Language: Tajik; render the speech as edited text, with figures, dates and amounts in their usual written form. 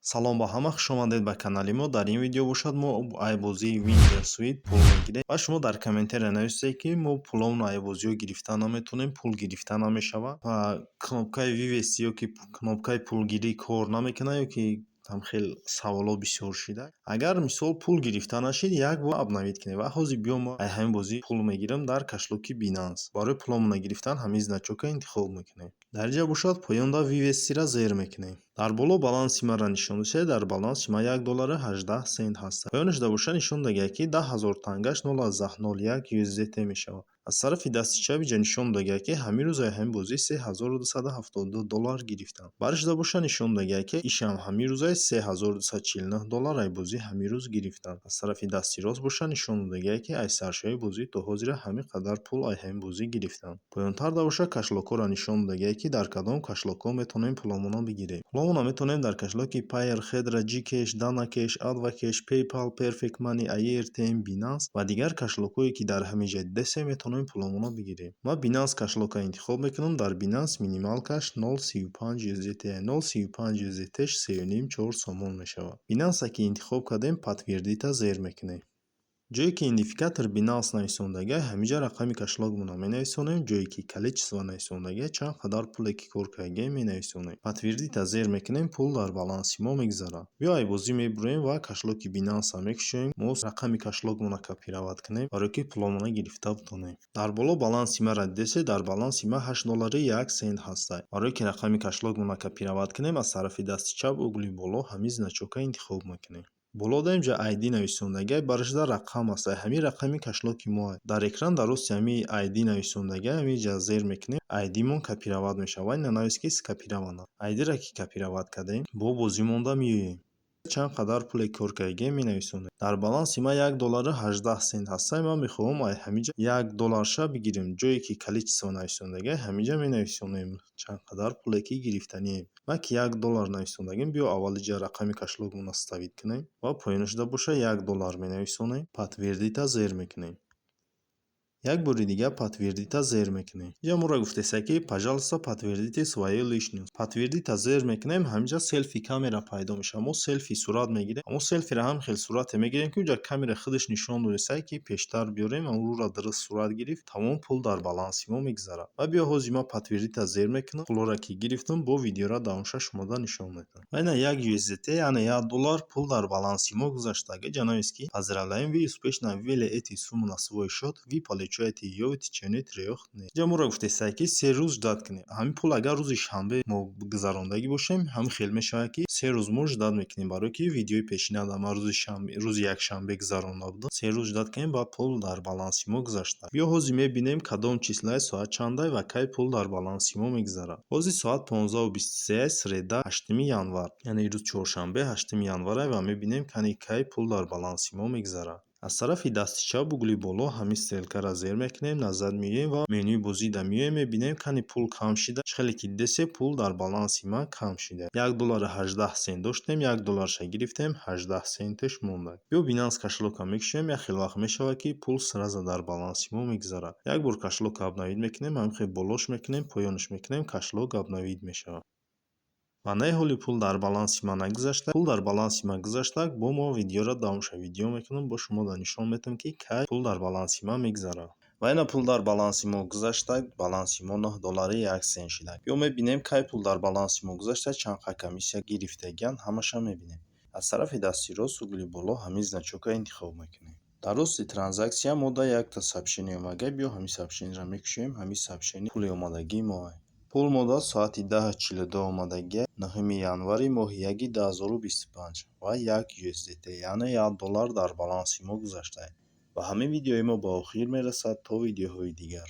Салом ба ҳама, хушомадед ба канали мо. Дар ин видео бошад, мо ай бозии Winter пул мегирем ва шумо дар комментария нависед, ки мо пуломро ай бозиҳо гирифта наметавонем, пул гирифта намешавад ва кнопкаи «вывести» ё ки кнопкаи пулгирӣ кор намекунад ё ки там хел саволҳо бисёр шида. Агар, мисол, пул гирифта нашид, як бор обновить кунед. Ва ҳозир биё, мо ай ҳамин бозӣ пул мегирем дар кошелёки Binance. Барои пуломона гирифтан ҳамин значокро интихоб мекунем. Дар инҷа бошад, поёнда «вывести»-ра зер мекунем. Дар боло баланси маро нишон дошта, дар баланси ман 1 доллару 18 сент ҳаст. Поёнашда бошад, нишон додагист, ки 10 000 тангаш 0,01 USDT мешавад. Аз тарафи дасти чап инҷа нишон додагист, ки ҳамин рӯз ай ҳамин бозӣ 3272 доллар гирифтам. Барашда бошад, нишон додагист, ки ишам ҳамин рӯзай 3249 доллар ай бозӣ ҳамин рӯз гирифтам. Аз тарафи дасти рост бошад, нишон додагист, ки ай саршавии бозӣ то ҳозира ҳамин қадар пул ай ҳамин бозӣ гирифтам. Поёнтарда бошад, кошелёкҳоро нишон додагист, ки дар кадом кошелёкҳо метавонем пуломонро бигирем. Пуломонро метавонем дар кошелёки Payeer, Hedra, Gcash, DanaCash, AdvCash, PayPal, Perfect Money, AirTM, Binance ва дигар кошелёкҳое, ки дар ҳамин ҷа дидастем, метавонем пуломонро бигирем. Ман Binance кошелёкро интихоб мекунам. Дар Binance минималкаш 0,35 USDT, 0,35 USDT 3,5-4 сомон мешавад. Binance-а ки интихоб кардем, «подтвердить»-а зер мекунем. Ҷое ки идентификатор Binance нависондагист, ҳаминҷа рақами кошелёкмонро менависонем. Ҷое ки количество нависондагист, чанд қадар пуле ки кор кардагием, менависонем. «Подтвердить»-а зер мекунем, пул дар баланси мо мегузарад. Биё, ай бозӣ мебуроем ва кошелёки Binance-а мекушоем. Мо рақами кошелёкмонро копировать кунем, барое ки пуломонро гирифта битонем. Дар боло баланси маро дидесед, дар баланси ман 8 доллари 1 сент ҳаст. Барое ки рақами кошелёкмонро копировать кунем, аз тарафи дасти чап угли боло ҳамин значокро интихоб мекунем. Боло дар инҷа ID нависондагиай, барашда рақам аст. Ҳамин рақами кошелёки мо. Дар экран дар рости ҳамин ID нависондагиай, ҳамин ҷа зер мекунем, ID-мон копировать мешавад ва ина навис, ки скопировано. ID-ра ки копировать кардем, бо бозӣ монда меоем. Чанд қадар пуле кор кардагием, менависонем. Дар баланси ман 1 доллару 18 сент ҳаста. Ман мехоҳам ай ҳаминҷа 1 долларша бигирем. Ҷое ки количество нависондагиай, ҳаминҷа менависонем чанд қадар пуле ки гирифтанием. Ман ки 1 доллар нависондагим, биё, аввал иҷа рақами кошелёкмонро вставить кунем ва поёнашда боша, 1 доллар менависонем, «подтвердить»-а зер мекунем. Як бори дигар «подтвердить»-а зер мекунем. Инҷа моро гуфтеста, ки «пожалуйста, подтвердите свою личность». «Подтвердить»-а зер мекунем, ҳаминҷа селфи камера пайдо мешавад. Мо селфи сурат мегирем. Мо селфиро ҳам хел сурате мегирем, ки унҷа камера худаш нишон додеста, ки пештар биёрем, рӯро дуруст сурат гирифт, тамом, пул дар баланси мо мегузарад. Ва биё, ҳозир ман «подтвердить»-а зер мекунам. Пулҳоро ки гирифтам, бо видеора давомша шумода нишон медиҳам. Ва ина як USDT, яъне 1 доллар пул дар баланси мо гузашта. Инҷа навист, ки «Поздравляем, вы успешно вывели эти сумму на свой счёт, вы получаете её в течение 3 дней». Инҷа моро гуфтеста, ки 3 рӯз ждать кунем. Ҳамин пул агар рӯзи шанбе мо гузарондагӣ бошем, ҳамин хел мешавад, ки 3 рӯз мо ждать мекунем, барое ки видеои пешинада ман рӯзи шанбе, рӯзи якшанбе гузаронда будам. 3 рӯз ждать кунем, баъд пул дар баланси мо гузашта. Биё, ҳозир мебинем, кадом числае, соат чандай ва кай пул дар баланси мо мегузарад. Ҳозир соат 15:23, среда, 8 январ, яъне ирӯз чоршанбе, 8 январай, ва мебинем, кани кай пул дар баланси мо мегузарад. Аз тарафи дасти чап угли боло ҳамин стрелкаро зер мекунем, назад меоем ва менюи бозида меоем, мебинем, кани пул кам шида. Чӣ хеле ки дидесе, пул дар баланси ман кам шида. 1 доллару 18 сент доштем, 1 долларша гирифтем, 18 сентеш монда. Биё, Binance кошелёкро мекушоем. Як хел вақт мешавад, ки пул сразу дар баланси мо мегузарад. Як бор кошелёкро обновить мекунем, ҳамин хел болош мекунем, поёнаш мекунем, кошелёк обновить мешавад. Ва не, ҳоли пул дар баланси ман нагузашта. Пул дар баланси ман гузашта, бо мо видеоро давомша видео мекунам, бо шумо нишон медиҳам, ки кай пул дар баланси ман мегузарад. Ва ина пул дар баланси мо гузашта, баланси мо 9 доллари 1 сент шуда. Биё, мебинем, кай пул дар баланси мо гузашта, чанд қа комиссия гирифтагианд, ҳамаша мебинем. Аз тарафи дасти рост угли боло ҳамин значокро интихоб мекунем. Дар рости транзакция мо да якта сообщение омада. Биё, ҳамин сообщениеро мекушоем. Ҳамин сообщение пули омадагии моа. Пул мо да соати 10:42 омадагия, 9 январи моҳи яки 2025 ва як USDT, яъне 1 доллар дар баланси мо гузаштааст. Ва ҳамин видеои мо ба охир мерасад. То видеоҳои дигар.